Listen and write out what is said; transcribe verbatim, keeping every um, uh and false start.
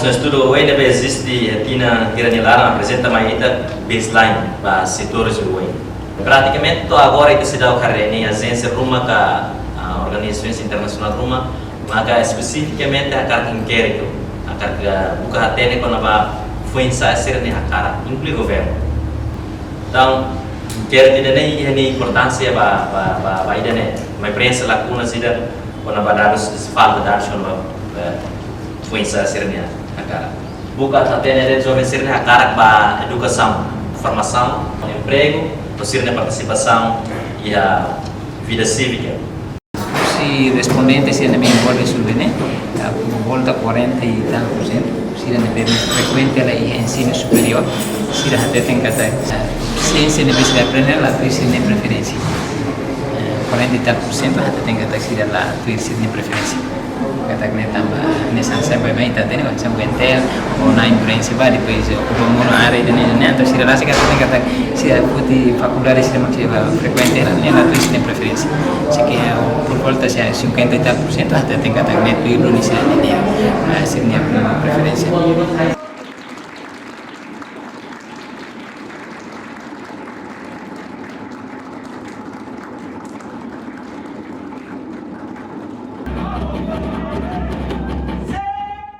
Estudu oioin ne'ebé eziste iha tinan hira nia laran aprezenta mai ita baseline ba setores oioin. Pratikamente to'o agora ita seidauk haree nia ajénsia ruma ka, ah, organizasaun internasionál ruma, maka espesifikamente hakarak inkéritu, hakarak buka hatene kona-ba foin-sa'e sira-nia hakarak, inklui governu. Entaun, inkéritu ida-ne'e iha nia importánsia ba, ba, ba, ba ida-ne'e, mai preenxe lakuna sira kona-ba dadus, falta dadus kona-ba, eh, foin-sa'e sira-nia hakarak. Buka hatene de'it joven sira-nia hakarak ba edukasaun, formasaun, empregu, no sira-nia partisipasaun iha vida sívika. Husi respondente sira ne'ebé envolve survey ne'e, ah, por volta quarenta e tal por cento, sira ne'ebé frekuente hela iha ensinu superiór, sira hateten katak, ah, siénsia ne'ebé sira aprende la tuir sira-nia preferénsia. Eh, quarenta e tal por cento hateten katak sira la tuir sira-nia preferénsia. Katak ne'e tanba, ne'e hanesan baibain ita hatene, hanesan buat ida, ou na'in preenxe ba, depois, eh, okupa monu área ida-ne'e, ida-ne'e, entaun sira rasik hateten katak sira foti fakuldade sira mak sira frekuente hela, ne'e la tuir sira-nia preferénsia. Sei ke, eh, por volta de cinquenta e tal por cento hateten katak ne'e tuir duni sira-nia, ah, sira-nia preferénsia.